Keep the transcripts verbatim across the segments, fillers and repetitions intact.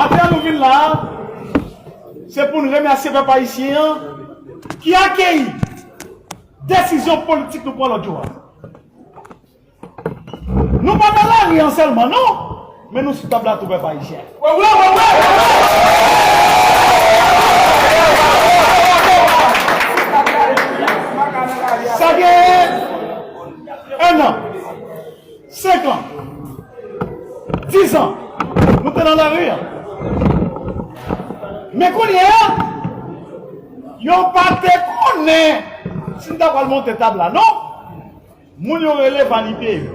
Maten an nou vin la a, se pou n remèsye pèp ayisyen an ki akeyi desizyon politik nou pran lòt jou a. Nou pa nan lari an sèlman, non, men nou sou tab la tou, pèp ayisyen. Sa gen en an, senk an, diz an, nou te nan lari a. Men kounye a, yo pa te konnen si n ta pral monte tab la, non. Moun yo rele vanite.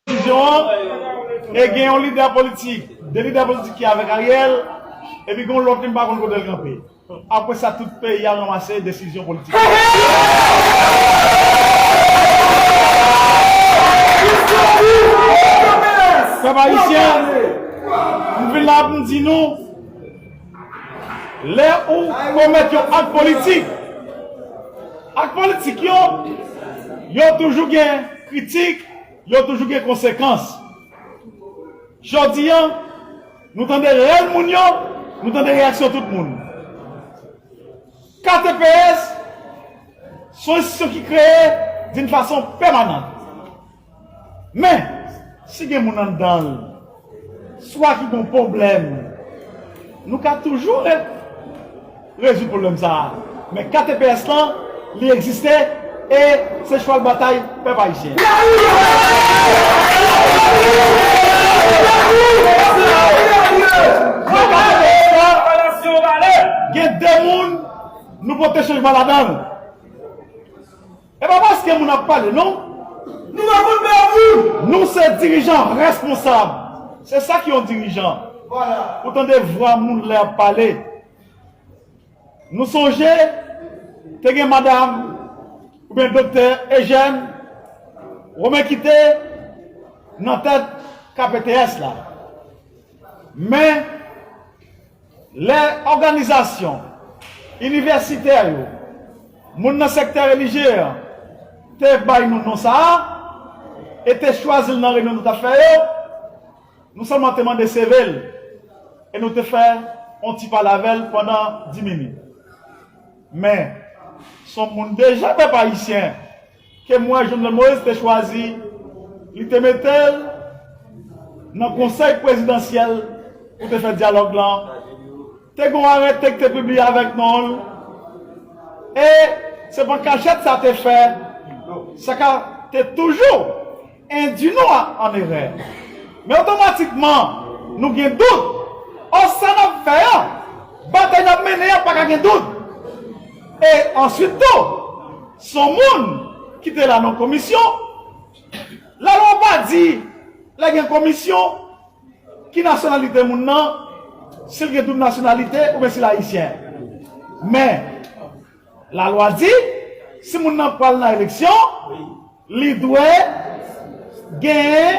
Desizyon an, e gen yon lidè politik, de lidè politik ki avèk Ariel, epi gen yon lòt li m pa konn kote l kanpe. Apre sa, tout peyi a ranmase desizyon politik. Pèp ayisyen, m vin la pou m di nou, lè ou komèt yon ak politik, ak politik yo, yo toujou gen kritik, yo toujou gen konsekans. Jodi a, nou tande rèl moun yo, nou tande reyaksyon tout moun. K T P S se yon enstitisyon ki kreye d'une façon permanente. Men, si gen moun anndan l, swa ki gen pwoblèm, nou ka toujou re-, rezoud pwoblèm sa a. Men K T P S lan, li egziste e se chwal batay pèp ayisyen. Men K T P S la, gen de moun nou pote chanjman ladan l. E pa paske moun ap pale, non. Nou pa konn pè moun. Nou se dirijan responsab. Se sa ki yon dirijan. Ou tande vwa moun lè y ap pale. Nou sonje, te gen madanm oubyen doktè Ejèn Women ki te nan tèt K P T S la. Men, lè òganizasyon inivèsitè yo, moun nan sektè relijye an, te bay nou non sa a, e te chwazi l nan reyinyon nou t ap fè yo, nou sèlman te mande seve l, e nou te fè yon ti pale avè l pandan dis minit. Men, se yon moun deja, pèp ayisyen, ke m wè Jovenel Moïse te chwazi, li te mete l nan konsèy prezidansyèl pou te fè dyalòg lan. Te gen yon arete ki te pibliye avèk non l. E se pa kachèt sa te fè, sa ka te toujou endui nou an, an erè. Men otomatikman, nou gen dout. Ò, sa n ap fè an, batay n ap mennen an, pa ka gen dout. E answit tou, se yon moun ki te la nan komisyon. Lalwa pa di, lè gen komisyon, ki nasyonalite moun nan, si l gen doub nasyonalite oubyen si l ayisyen. Men, lalwa di, si moun nan pral nan eleksyon, li dwe genyen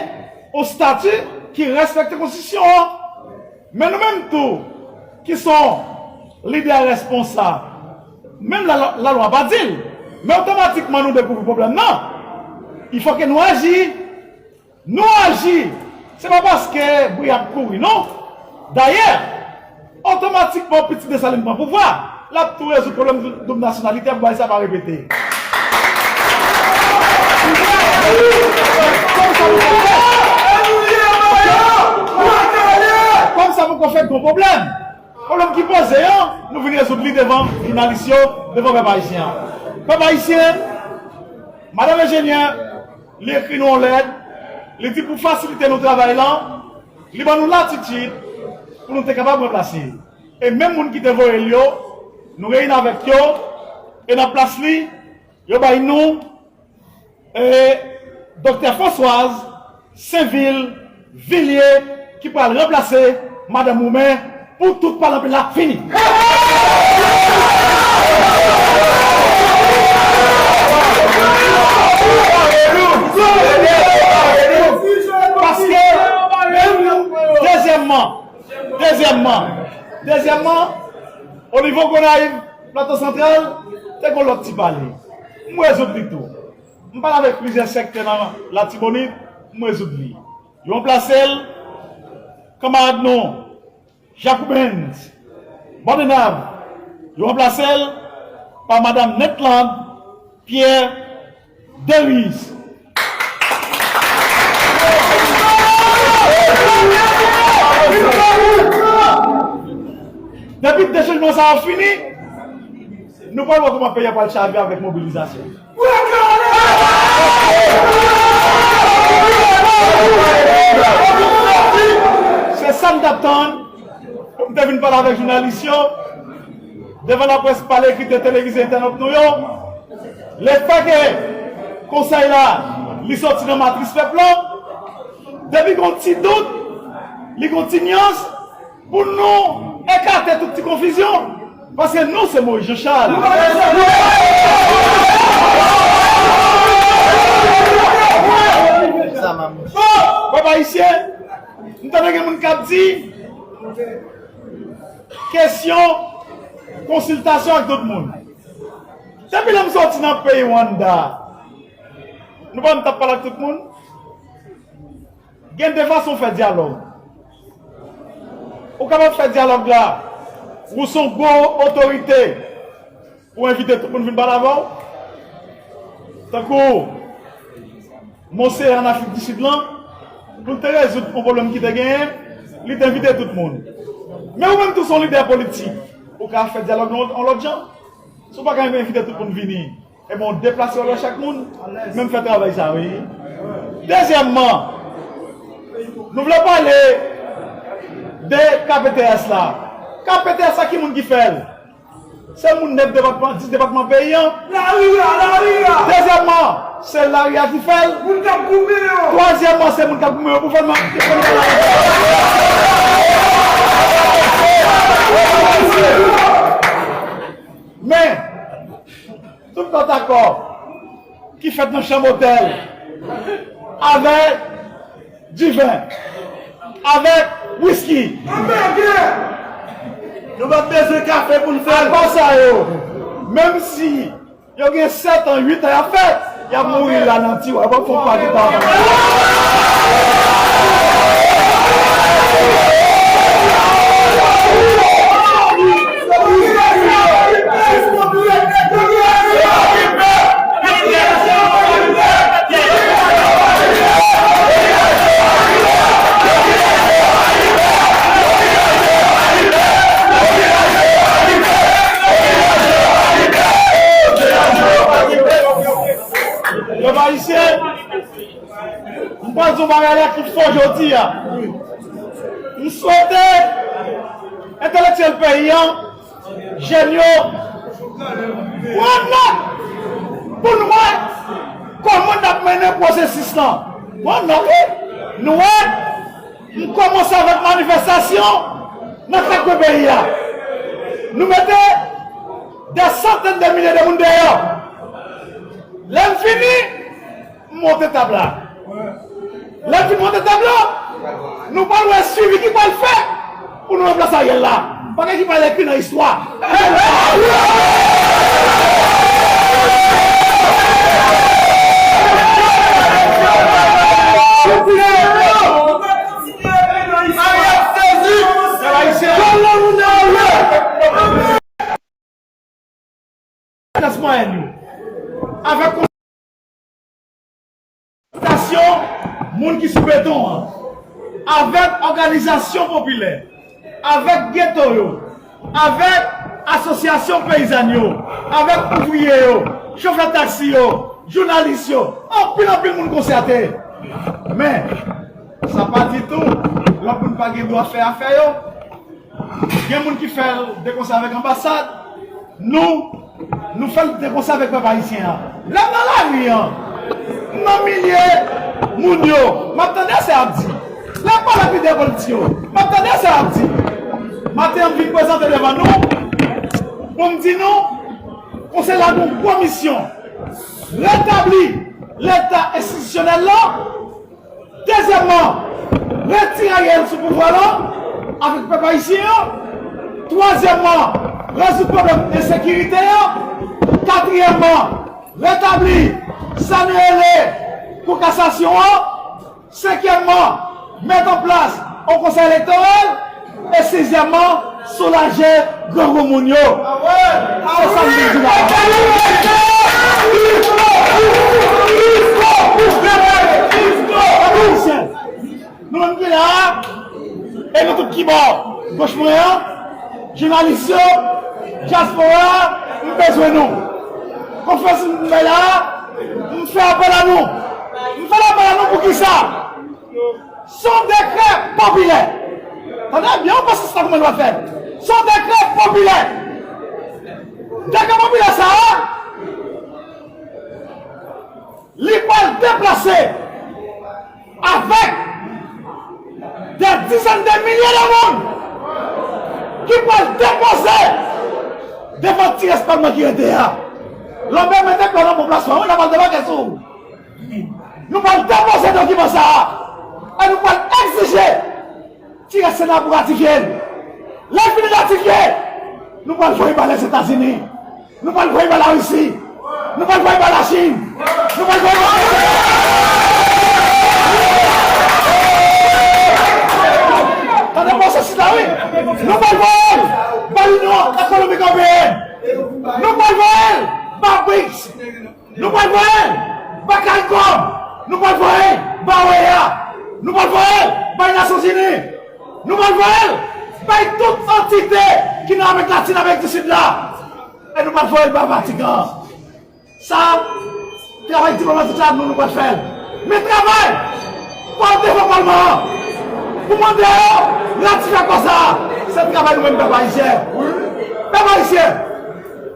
yon estati ki respekte konstitisyon an. Men nou menm tou, ki se yon lidè responsab, menm la, lalwa pa di l, men otomatikman nou dekouvri pwoblèm nan. Il faut que nou aji. Nou aji, se pa paske bri ap kouri, non. Dayè, otomatikman, pitit Desalin pran pouvwa, l ap tou rezoud pwoblèm doub nasyonalite pou bagay sa pa repete. Kòm sa poko fèt, kòm sa poko fèt, gon pwoblèm. Pwoblèm ki poze an, nou vin rezoud li devan jounalis yo, devan pèp ayisyen an. Pèp ayisyen, madanm enjenyè, li ekri nou yon lèt, li di pou fasilite nou travay lan, li ban nou latitid pou nou te kapab ranplase. E menm moun ki te voye l yo, nou reyini avèk yo, e nan plas li, yo bay nou, e, Doktè Françoise Sainvil Villiers ki pral ranplase madanm Roumen pou tout pale anpil la fini. Paske, dezyèmman, dezyèmman, dezyèmman, o nivo Gonayiv, Plato Santral, te gen lòt ti pale. M rezoud li tou. M pale avèk plizyè sektè nan Latibonit, m rezoud li. Yo ranplase l, kanmarad nou, Jacobens Bordenave, yo ranplase l pa madanm Netland Pierre Deris. Depi de chanjman sa yo fini, nou pral wè kòman peyi a pral chavire avèk mobilizasyon. Se sa m t ap tann pou m te vin pale avèk jounalis yo devan laprès, pale, ekri, televize, entènòt nou yo. Lefètke konsèy la, li soti nan matris pèp la, depi gon ti dout, li gon ti nyans, pou nou ekate tout ti konfizyon, paske nou se Moïse Jean Charles. Pèp ayisyen, m tande gen moun k ap di kesyon konsiltasyon ak tout moun. Depi lè m soti nan peyi Rwanda, nou pa m t ap pale ak tout moun? Gen de fason fè dyalòg. Ou kapab fè dyalòg la, ou se yon gwo otorite, ou envite tout moun vin pale avè w. Tankou Monseyè an Afrik di Sid lan, pou l te rezoud yon pwoblèm ki te genyen, li te envite tout moun. Men ou menm tou se yon lidè politik, ou ka fè dyalòg yon, yon lòt jan. Si w pa ka envite tout moun vini, ebyen, w deplase w al wè chak moun, men m fè travay sa, wi. Dezyèmman, nou vle pale de K P T S la. K P T S la, ki moun ki fè l? Se moun nèf depatman, dis depatman peyi an. Lari a, lari a! Dezyèmman, se lari a ki fè l. Moun k ap goumen yo! Twazyèmman, se moun k ap goumen yo pou fè l. Men, tout lòt akò ki fèt nan chanm otèl avèk diven, avèk wiski. Nou pa bezwen kafe pou n fè l. Apa sa yo, menm si yo gen sèt an, uit an y ap fèt, y ap mouri la nan tiwa, y ap fè yon pakèt avan. Pèp ayisyen, m pral di yon bagay la ki fò jodi a. M swete entelektyèl peyi an, jèn yo, pran nòt pou n wè kòman n ap mennen pwosesis lan. Pran nòt, wi. Nou wè, m kòmanse avèk manifestasyon nan kat kwen peyi a. Nou mete dè santèn de milye de moun deyò. Lè m fini, m monte tab la. Lè m fin monte tab la, nou pral wè swivi ki pral fèt pou nou ranplase Ariel la. Bagay ki pral ekri nan istwa. Klas mwayèn yo. Avèk konsiltasyon moun ki sou beton an, avèk òganizasyon popilè, avèk geto yo, avèk asosyasyon peyizàn yo, avèk ouvriye yo, chofè taksi yo, jounalis yo, anpil, anpil moun konsète. Men, sa pa di tou, lòt moun pa gen dwa fè afè yo. Gen moun ki fè l de konsa avèk anbasad. Nou, nou fè l de konsa avèk pèp ayisyen an. Lè m nan lari an, m nan milye moun yo, m ap tande sa y ap di. Lè m pale ak lidè politik yo, m ap tande sa y ap di. Maten an, m vin prezante devan nou pou m di nou, konsèy la gen yon gwo misyon. Retabli Leta enstitisyonèl la. Dezyèmman, retire Ariel sou pouvwa la avèk pèp ayisyen an. Twazyèmman, rezoud pwoblèm ensekirite a. Katriyèmman, retabli Sa nou rele Kou Kasasyon an, senkyèmman, mèt an plas yon konsèy elektoral, e sizyèmman, soulaje grangou moun yo. Se sa m vin di la. Nou menm ki la a, e nou tout ki bò goch mwen an, jounalis yo, dyaspora, m bezwen nou. Konferans m bay la a, m fè apèl a nou. M fè apèl a nou pou ki sa? Se yon dekrè popilè. Tande byen, ou panse se ta kòman nou va fè? Se yon dekrè popilè. Dekrè popilè sa a, li pral deplase avèk dè dizèn dè milye dè moun ki pral depoze devan ti rès palman ki rete a. Lanbè mete pye nan bon plas la, wi, n ap al debake sou ou. Nou pral depoze dokiman sa a. E nou pral egzije ti rès Sena pou ratifye l. Lè l fin ratifye, nou pral voye ba Lèzetazini. Nou pral voye ba Larisi. Nou pral voye ba Lachin. Nou pral voye ba... Tande pwosesis la, wi. Nou pral voye l ba Linyon Ekonomik Ewopeyèn. Nou pral voye l ba brics. Nou pral voye l ba CARICOM. Nou pral voye l ba OEA. Nou pral voye l bay Nasyonzini. Nou pral voye l bay tout antite ki nan Amerik Latin, Amerik di Sid la. E nou pral voye l ba Vatikan. Sa, travay diplomatik la, nou, nou pral fè l. Men travay pou al devan palman an, pou mande yo ratifye akò sa a, se travay nou menm pèp ayisyen. Pèp ayisyen,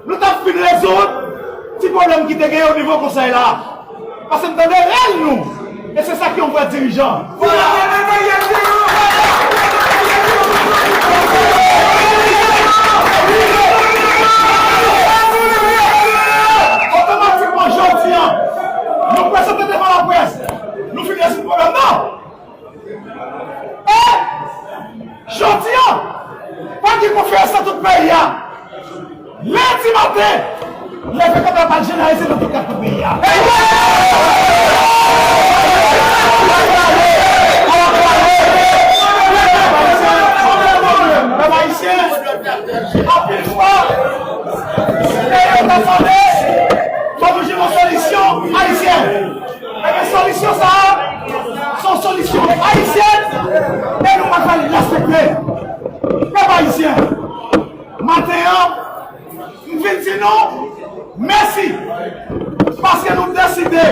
nou t ap fin rezoud ti pwoblèm ki te genyen o nivo konsèy la. Paske m tande rèl nou. E se sa ki yon vrè dirijan. Otomatikman, jodi a, nou prezante devan laprès. Nou fin rezoud pwoblèm nan. E jodi a, pa gen konferans nan tout peyi a. Lendi maten, leve kanpe ap al jeneralize nan tout kat peyi a. Pèp ayisyen, anpil fwa, peyi yo t ap mande, fòk nou jwenn yon solisyon ayisyèn. Ebyen, solisyon sa a, se yon solisyon ayisyèn, e nou pral fè l respekte. Pèp ayisyen, maten an, m vin di nou mèsi, paske nou deside,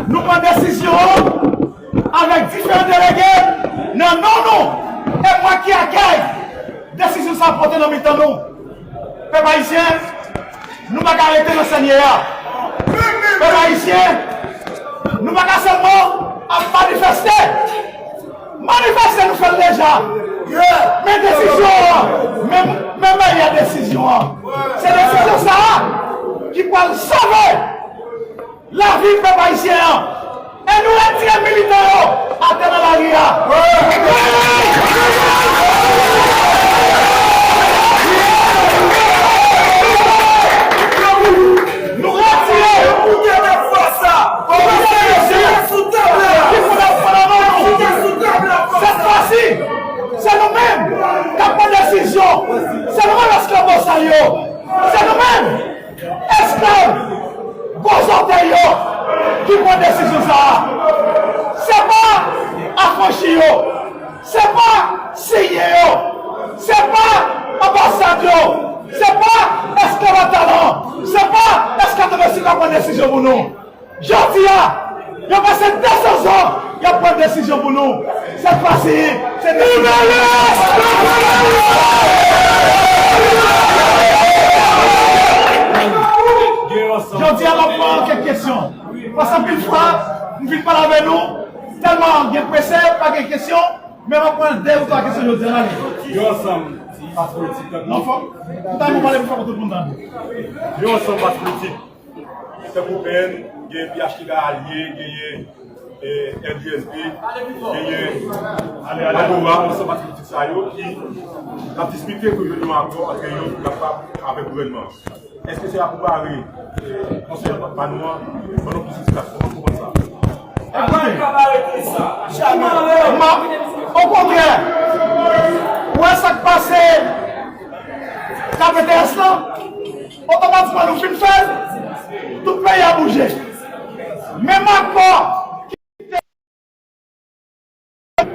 nou pran desizyon an avèk diferan delege nan non nou, e mwen ki akèy desizyon sa a pote nan mitan nou. Pèp ayisyen, nou pa ka rete nan sènye a. Pèp ayisyen, nou pa ka sèlman ap manifeste. Manifeste, nou fè l deja. Men desizyon an, men, men meyè desizyon an, se desizyon sa a ki pral sove lavi pèp ayisyen an. E nou retire militan yo atè nan lari a. Nou retire. Ki pou n ap pran nan men nou. Sèt fwa si, se nou menm k ap pran desizyon. Se nou menm esklav bosal yo. Se nou menm esklav gwo zòtèy yo ki pran desizyon sa a. Se pa afranchi yo. Se pa siyen yo. Se pa anbasad yo. Se pa esklav a talan. Se pa esklav domestik k ap pran desizyon pou nou. Jodi a, yo pase de san zan, y ap pran desizyon pou nou. Sèt fwa si, se desizyon. Jodi a, m ap pran kèk kesyon. Paske anpil fwa, m vin pale avè nou, tèlman gen prese, pa gen kesyon, men m ap pran de ou twa kesyon jodi a, ale. Yo ansanm, pati politik, tankou... Non, fò, m ta renmen pale pi fò pou tout moun tande. Yo ansanm, pati politik. Tankou P N, gen P H T K alye, genyen, eh, L J S P, genyen Agora, ansanm pati politik sa yo ki ap diskite pou jwenn yon akò ant yo pou kapab avèk gouvènman an. Èske se apwobare, eh, konsèy pa nou an, ban nou plis esplikasyon, kòman w konprann sa? Ekoute, m ap, okontrè, ou wè sa k pase K P T S lan, otomatikman nou fin fè l, tout peyi a bouje. Menm akò ki te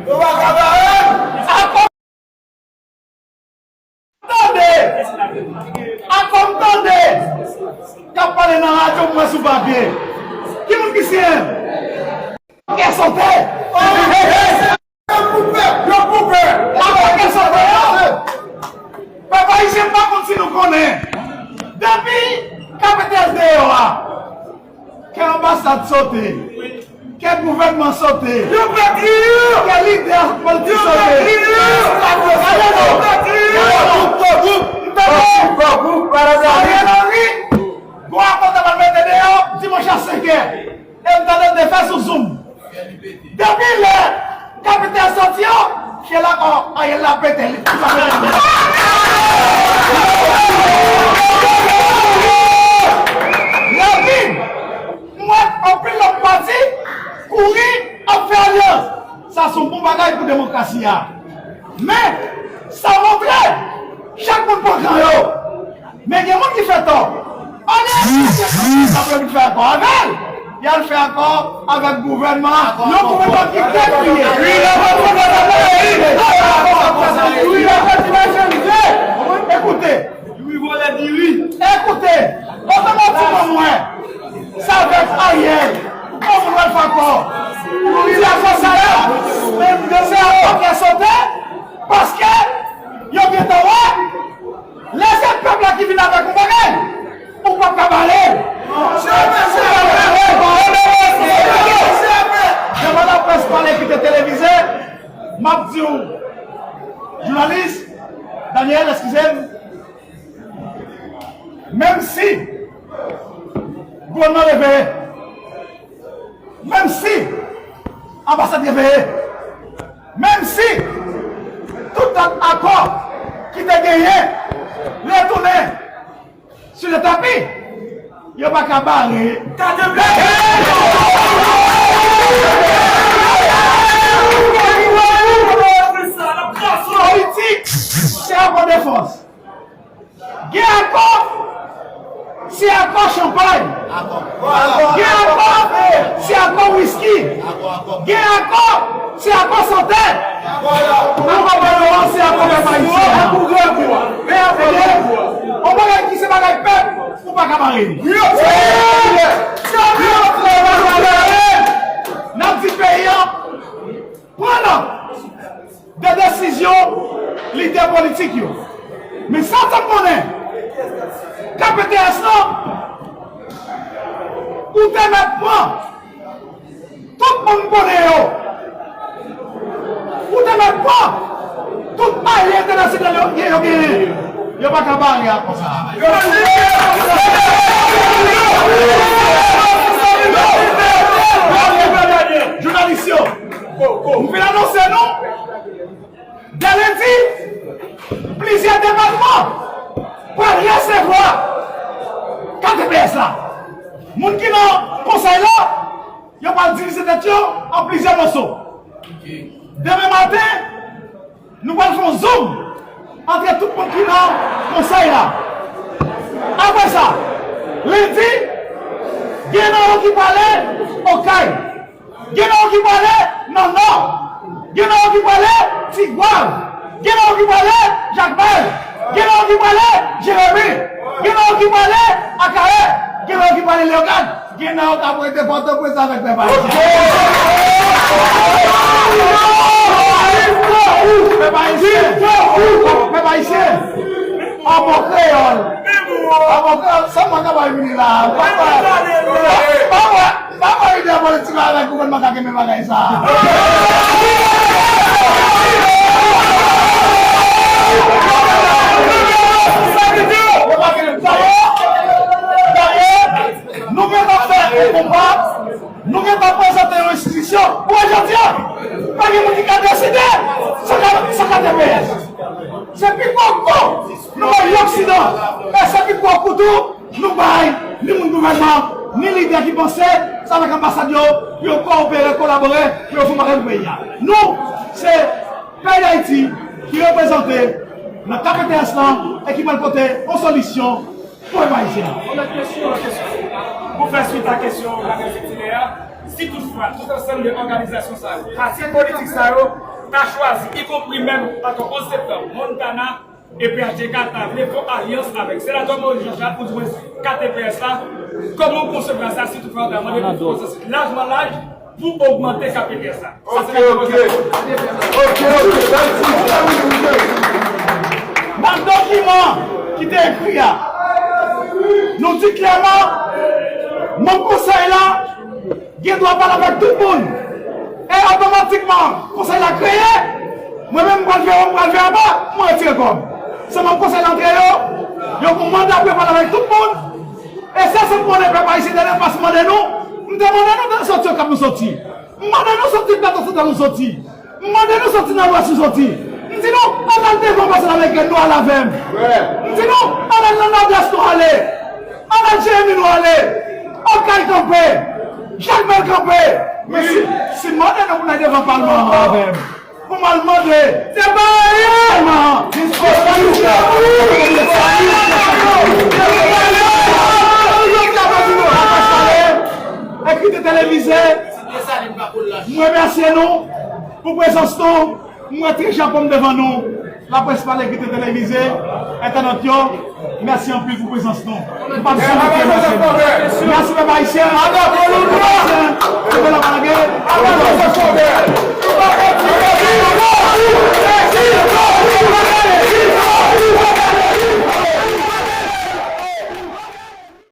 Yo pa ka bare m. Akò m tande. Akò m tande. K ap pale nan radyo, m wè sou papye. Ki moun ki siyen? Kè sote. Yo koupe, yo koupe. Akò kè sote yo. Pèp ayisyen pa konn si nou konnen. Depi K P T S deyò a. Kè anbasad sote, kè gouvènman sote, kè lidè politik sote. Gade non. Gade non. Ariel Henry, gon akò ta pral mete deyò dimanch a senk è. E m tande l te fè sou Zoom. Depi lè K P T S soti an, se la Ariel la pete, li tout sa pete. Lavi, m wè anpil lòt pati kouri ap fè alyans. Sa se yon bon bagay pou demokrasi a. Men, sa montre, chak moun pran kan yo. Men gen moun ki fè tò. Ann, sa vle di fè akò avè l. Y al fè akò avèk gouvènman. Yon gouvènman ki depouye. Ekoute. Ekoute. Otomatikman mwen. Sa avèk Ariel. Bon, moun wè l fè akò. Pou li la fè sa yo. Se akò kè sote. Paske yo gentan wè. Lè se pèp la ki vin avèk yon bagay, ou p ap ka bare l. Devan laprès pale ki te televize, m ap di w, jounalis, Daniel, eskize m, menm si gouvènman reveye, menm si anbasad reveye, menm si tout lòt akò ki te genyen retounen sou le tapi, yo pa ka bare. Politik, se akò de fòs. Gen akò, se akò chanpay. Gen akò, se akò wiski. Gen akò, se akò sante. Akò pa nou an, se akò pèp ayisyen. Yon bagay ki se bagay pèp, ou pa ka bare li. N ap di peyi an, pran nòt de desizyon lidè politik yo. Men sa w t ap konnen, K P T S lan, ou te mèt pran tout moun konnen yo. Ou te mèt pran tout alye entènasyonal yo, yo genyen. Yo pa ka bare a konsa. Jounalis yo, m vin anonse nou, dè lendi, plizyè depatman pral resevwa K T P S la. Moun ki nan konsèy la, yo pral divize tèt yo an plizyè moso. Demen maten, nou pral fè yon zoom antre tout moun ki nan konsèy la. Apre sa, lendi, gen nan yo ki prale Okay. Gen nan yo ki prale nan Nò. Gen nan yo ki prale Tigwav. Gen nan yo ki prale Jakmèl. Gen nan yo ki prale Jeremi. Gen nan yo ki prale Akayè. Gen nan yo ki prale Leyogàn. Gen nan yo k ap rete Pòtoprens avèk pèp ayisyen. Pèp ayisyen. Pèp ayisyen. An bon kreyòl. An bon kreyòl. Sa mwen ka bay vini la. Pa wè. Pa wè. M pa kwè lidè politik la avèk gouvènman ka kenbe bagay sa a. Yo pa kenbe. Dayè, dayè, nou gentan fè yon konpa, nou gentan prezante yon enstitisyon. Pou jodi a, pa gen moun ki ka deside sa ka, sa ka K T P S. Se pi gwo kou nou bay Loksidan. E se pi gwo kou tou Nou bay ni moun gouvènman, ni lidè ki panse, se avèk anbasad yo, pou yo kowopere, kolabore, pou yo fè yon bagay pou peyi a. Nou, se peyi Dayiti ki reprezante nan K P T S lan e ki pral pote yon solisyon pou pèp ayisyen an. Yon lòt kesyon, yon lòt kesyon. Pou fè swit a kesyon Gabriel Saint-Hilaire a, si toutfwa tout ansanm de òganizasyon sa yo, pati politik sa yo, ta chwazi, ikonpri menm patwon onz septanm, Montana, e P H T K ta vle fè yon alyans avèk Senatè Moïse Jean Charles, oudimwens K T P S la, kòman w konsevwa sa, si toutfwa yo ta mande pou fè yon konsansis lajman laj pou ogmante K P T S la? Sa se Ok, la ok. Poze. Ok, ok. Bèl ti. Nan dokiman ki te ekri a, nou di klèman, manm konsèy la gen dwa pale avèk tout moun. E otomatikman, konsèy la kreye, mwen menm, m pral fè, m pral fè anba, mwen retire kò m. Se manm konsèy la antre yo, yo gon manda pou yo pale avèk tout moun. E se sa m konnen pèp ayisyen dènye fwa m mande nou, m te mande nou nan sòti Okap nou sòti. M mande nou sòti Plato Santral nou sòti. M mande nou sòti nan Lwès nou sòti. M di nou, ann al devan anbasad amerikèn nou ale avè m. M di nou, ann al nan Nòdès nou ale. Ann al Jeremi nou ale. Okay kanpe. Jakmèl kanpe. Men si, si m mande nou pou n al devan palman an avè m, pou m al mande, se pa anyen. Sèlman, ekri de televize, m remèsye nou pou prezans nou. M wè Trè Japon devan nou. Laprès pale ki te televize, entènant yo, mèsi anpil pou prezans nou. M p ap janm oubli mèsi nou.